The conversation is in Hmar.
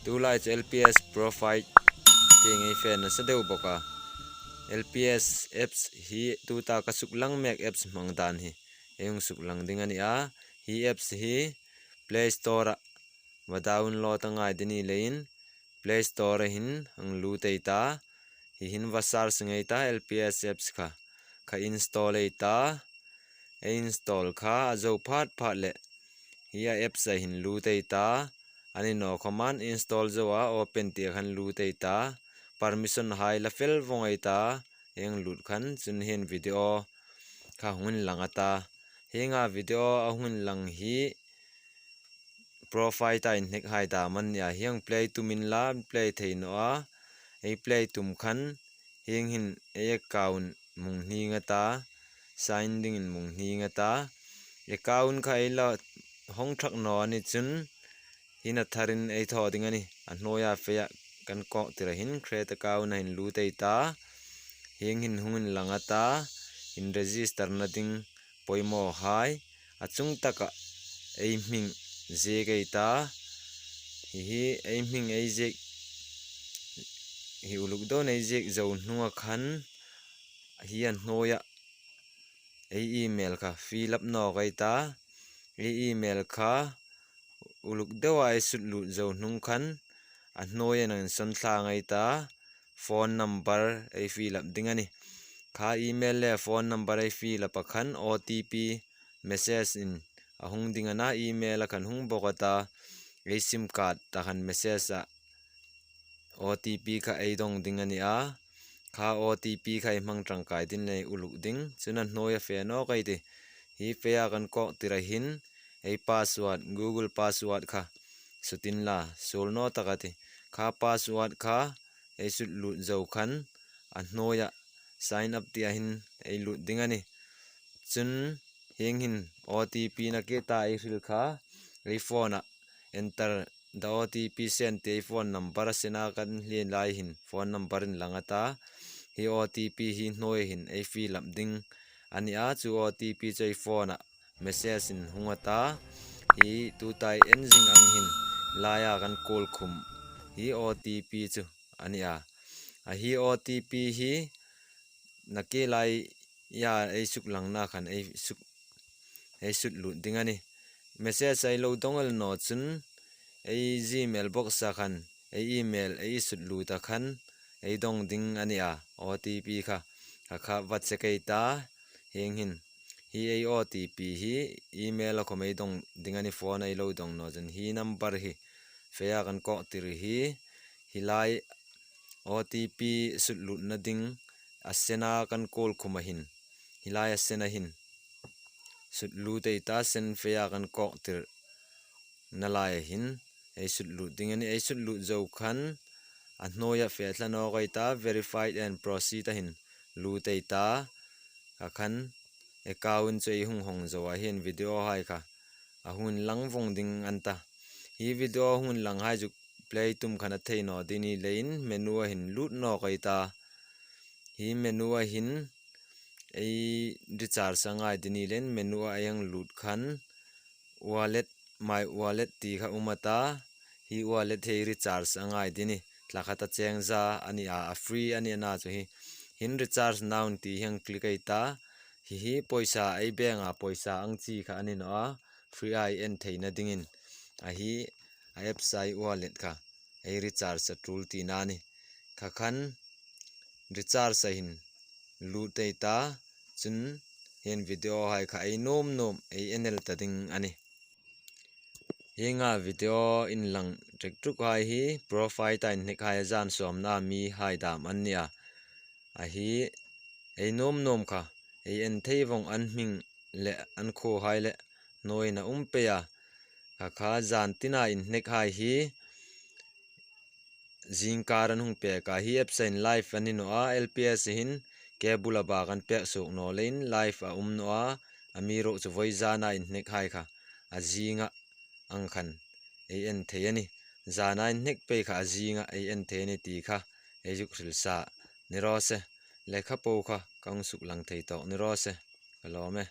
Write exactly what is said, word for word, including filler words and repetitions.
Tulai chu L P S Profile tieng ei fe nasa deu bawk a. L P S apps hi tuta ka suklang mek apps hmang dan hi ei hung suklang ding a ni a. Hi apps hi Play Store-a va download a ngai ding a ni leiin Play Store-a hin hang lut ei ta. Hi hin va search ngei ta L P S apps kha. Kha install ei ta. Ei install kha a zo phat phat leh hi a apps-a hin lut ei ta. A ni naw khawmin install zo a open tia khan lut ei ta. Permission hai la fel vawng ei ta. Ei hang lut khan chun hieng video kha hung inlang a ta. Hienga video a hung inlang hi profile ta inhnek hai dam a ni a, hieng play tum inla play thei naw a. Ei play tum khan hieng hin ei account hmung hning a ta, sign dingin hmung hning a ta. Account kha ei la hawng thak naw a ni chun hi na tharin ei thaw ding a ni. A hnuoia feia kan kawk tir a hin create account-a hin lut ei ta. Hieng hin hung inlang a ta, in register-na ding poimaw hai, a chung taka ei hming ziek ei ta. Hi hi ei hming ei ziek, hi uluk dawn ei ziek zo hnunga khan hi a hnuoia ei email kha fill up nawk ei ta. Ei email kha uluk deua ei sut lut zo hnung khan a hnuoia nang insawn thlang ei ta. Phone number ei fill up ding a ni. Kha email le phone number ei fill up a khan O T P message in a hung ding a na, email-a khan hung bawk a ta. Ei sim card-a khan message-a O T P kha ei dawng ding a ni a. Kha O T P kha ei hmang tangkai ding leiin uluk ding. Chun a hnuoia fe nawk ei tih. Hi feia kan kawk tir a hin ei password, Google password kha sut inla, suol naw tak a tih. Kha password kha ei sut lut zo khan a hnuoia sign up tia hin ei lut ding a ni. Chun hieng hin O T P nakie ta ei hril kha ei phone-a enter the O T P send tia ei phone number-a send-a kan hlier lai hin phone number inlang a ta. Hi O T P hi hnuoia hin ei fill up ding a ni a, chu O T P chu ei phone-a message in hung a ta. Hi tuta ei en zing ang hin laia kan call khum hi O T P chu a ni a. A hi O T P hi nakie laia ei suklangna khan ei suk, ei sut lut ding a ni. Message ei lo dawng el naw chun ei Gmail box-a khan ei email ei sut lut a khan ei dawng ding a ni a. O T P kha, kha kha va check ei ta. Hieng hin hi ei O T P hi email-a khawm ei dawng ding a ni, phone ei lo dawng naw chun. Hi number hi feia kan kawk tir hi, hi lai O T P sut lutna ding a send-a kan call khum a hin, hi lai a send-a hin sut lut ei ta, send feia kan kawk tir na lai a hin ei sut lut ding a ni. Ei sut lut zo khan a hnuoia fe thla nawk ei ta, verified and proceed-a hin lut ei ta. Kha khan account chu ei hung hawng zo a hin video hai kha a hung inlang vawng ding a ni ta. Hi video hung inlang hai chu play tum khan a thei naw ding a ni leiin menu-a hin lut nawk ei ta. Hi menu-a hin ei recharge a ngai ding a ni leiin menu-a ei hang lut khan wallet, my wallet ti kha um a ta. Hi wallet hi recharge a ngai ding a ni. Tla khata cheng za a ni a, a free a ni a na chu hi. Hin recharge now ti hi hang click ei ta. Hi hi pawisa ei bank-a pawisa ang chi kha a ni naw a, free-a ei en theina dingin. A hi a apps-a ei wallet kha ei recharge a tul tina a ni. Kha khan recharge-a hin lut ei ta, chun hieng video hai kha ei nuom nuom ei en el ta ding a ni. Hienga video inlang ṭek ṭuk hai hi profile ta inhnek hai a zan sawmna mi hai dam an ni a. A hi ei nuom nuom kha ei en thei vawng, an hming le an khuo hai le hnuoia um pei a. Kha kha zan tina inhnek hai hi zingkar an hung pek a, hi apps-a hin live a ni naw a, L P S hin cable-a bak an pek suok naw leiin live a um naw a, amiruokchu vawizana inhnek hai kha a zinga ang khan ei en thei a ni. Zana inhnek pei kha a zinga ei en thei a ni ti kha ei zuk hril sa ni raw se. Lekha po kha ka hung suklang thei tawk ni raw se. Ka lawm e.